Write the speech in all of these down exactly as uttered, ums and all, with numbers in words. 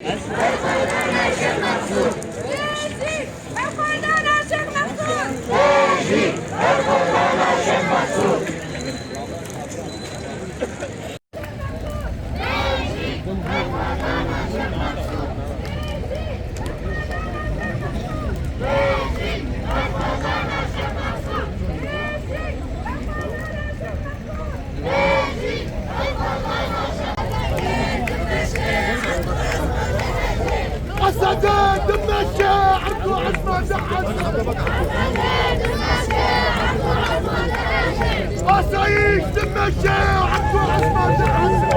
Esed dimeşe, erk û ezma diheşe. Asayiş dimeşe, erk û ezma diheşe.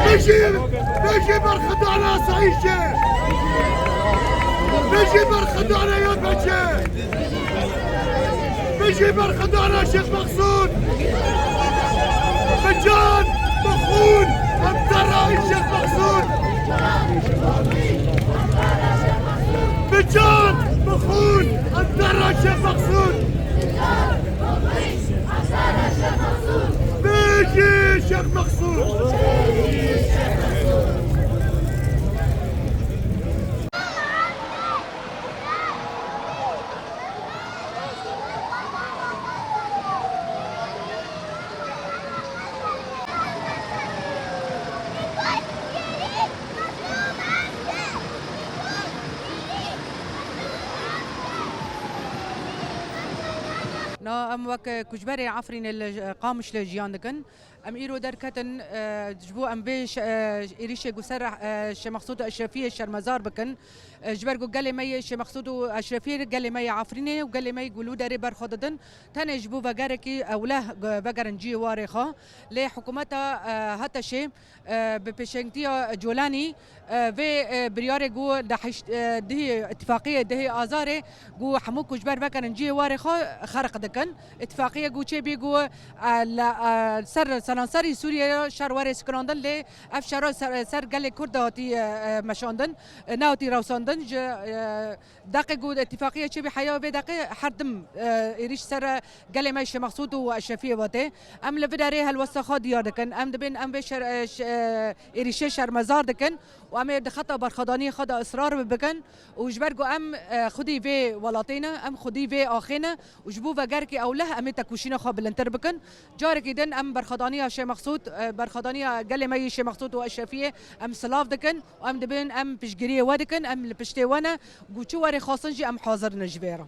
Bijî, bijî berxwedana asayişê. Bijî berxwedana Y P G. Bijî berxwedana Şêx Mexsûd! Bi can, bi xûn, em derra Şêx Mexsûd! Bi can, bi xûn, em derra Şêx Mexsûd! Bijî Şêx Mexsûd! Na em wek koçberê Efrînê li Qamişlê jiyan dikin. Em îro derketin, e, ji bo em vê ş-, e, êrîşê ku ser, e, Şêxmexsûd û Eşrefiyê şermezar bikin. E, ji ber ku gelê me yê Şêxmexsûd û Eşrefiyê, gelê me yê Efrînê û gelê me yê ku li wî derê ber xwe didin, tenê ji bo vegerekî ewleh, e, vegerin cihê warê xwe. Lê hikûmeta, e, Heteşê, e, bi pêşengtiya Colanî, e, vê, e, biryarê ku di heşt, e, dihê îtîfaqiyê dihê Azarê ku hemû koçber vegerin cihê warê xwe xerq dikin. Îtîfaqiyê ku çêbî ku, e, li, e, ser seranserî Sûriyeyê şer were sekinandin, lê ev şera ser, ser gelê Kurd de hatî, e, e, meşandin, e, nehatî rewsandin. Ji, e, deqê ku îtîfaqiye çêbî heya vê deqê her tim, e, êrîş ser gelê me Şêxmexsûd û Eşrefiyê ve tê. Em li vê derê helwesta xwe diyar dikin. Em dibên em vê şer, e, ş-, e, êrîşê şermezar dikin û em ê di xeta berxwedaniyê xwe de israr bikin û ji ber ku em, e, xwedî vê welatê ne, em xwedî vê axê ne û ji bo vegerekî ewleh em ê tekoşîna xwe bilindtir bikin. Carekî din em berxwedaniya Şêxmexsûd, e, berxwedaniya gelê me yê Şêxmexsûd û Eşrefiyê em silav dikin û em dibên em piştgiriyê we dikin, em li piştê we ne, ku çi werê xwestin jî em hazir ne ji vê re.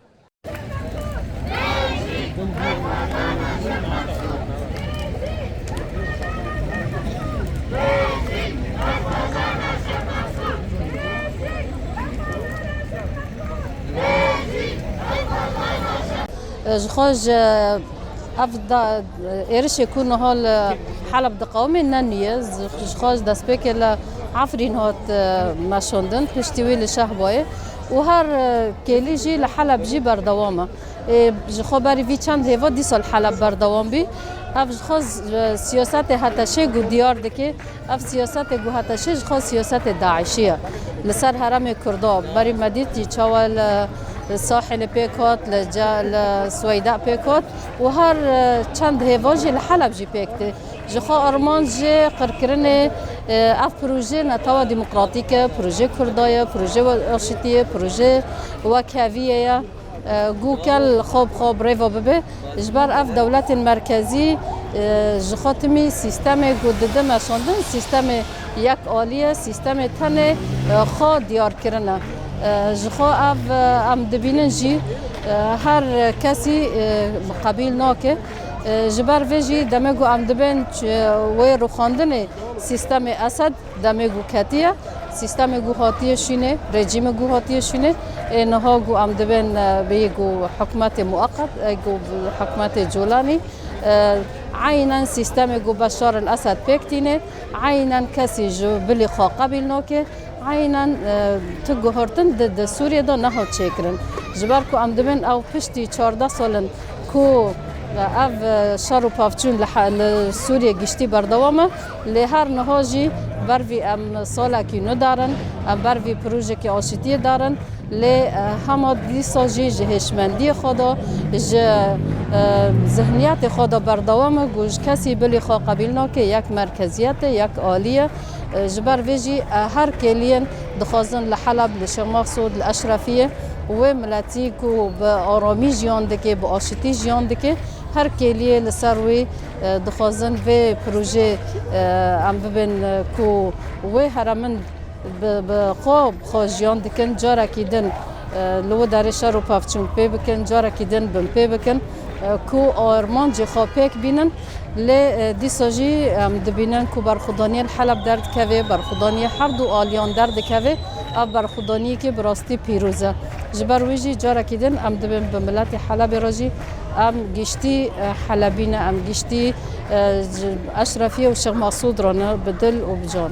Ji xwe ji ev da, êrişê ku niha li Heleb diqewimê ne nû ye. Ji, ji xwe ji destpêkê li Efrîn hat, e, meşandin, piştî wî li Şehbayê û her, e, kêlî jî li Heleb jî berdewam e. Ê, ji xwe berî vî çend hêva dîsa li Heleb berdewam bî. Ev ji xwe z-, siyasetê Heteşê ku diyar dike, ev siyasetê ku Heteşê ji xwe siyasetê DAIŞî ye. Li ser herêmê Kurda, berî me dît jî çawa li, li Sahilê pêk hat, li ce-, li Sweyda pêk hat û her, e, çend hêva jî li Heleb jî pêk tê. Ji xwe armanc jê qirkirinê, e, ev proje netewa demokratîk e, proje Kurda ye, proje we-, aşitî ye, proje wekheviyê ye. E, ku kel xwe bi xwe bi rêve bibe. Ji ber ev dewletên merkezî, e, ji xwe timî sîstemê ku dide meşandin, sîstemê yek alî ye, sîstemê tenê, e, xwe diyar kirine. E, ji xwe ev, e, em dibînin jî, e, her kesî, e, qebîl nake. E, ji ber vê jî demê ku em dibên ç-, wê rûxandinê sîstemê Esed, demê ku ketiye, sîstemê ku hatiye şûnê, rejîmê ku hatiye şûnê, ê niha ku em dibên, e, bêyî ku hikûmetê mueqet, e, ku hikûmetê Colanî, e, eynen sîstemê ku Beşar el Esed pêk tîne, eynen kesî ji bilî xwe qebîl nake, eynen, e, tu guhertin di, di Sûriyê de nehat çêkirin. Ji ber ku em dibên ew piştî çardeh sal in ku ev şer û pevçûn li he-, li Sûriyê giştî berdewam e, lê her niha jî ber vî em salekî nû darin, em ber vî projekî aşitiyê darin, Lê e, hema dîsa jî ji hêşmendiyê xwe de, ji e, zihniyetê xwe de berdewam e ku ji kesî bilî xwe qebîl nake, yek merkeziyet e, yek alî ye. E, ji ber vê jî e, her kêliyên dixwazin li Heleb, li Şêx Mexsûd, li Eşrefiyê wê miletî ku bi aramî jiyan dike, bi aşitî jiyan dike, her kêliyê li ser wî e, dixwazin vê projê e, em bibin e, ku wê heremin bi, bi xwe, bi xwe jiyan dikin, carekî din e, li wê derê şer û pevçûn pê bikin, carekî din binpê bikin e, ku armancê xwe pêk bînin. Lê e, dîsa jî em dibînin ku berxwedaniyê li Heleb derdikeve, berxwedaniyê her du aliyan derdikeve, ev berxwedaniyekî bi rastî pîroz e. Ji ber wî jî carekî din em dibin bi miletê Helebê re jî em giştî e, Helebî ne, em giştî e, ji Eşrefiyê û Şêx Mesûd re ne, bi dil û bi can.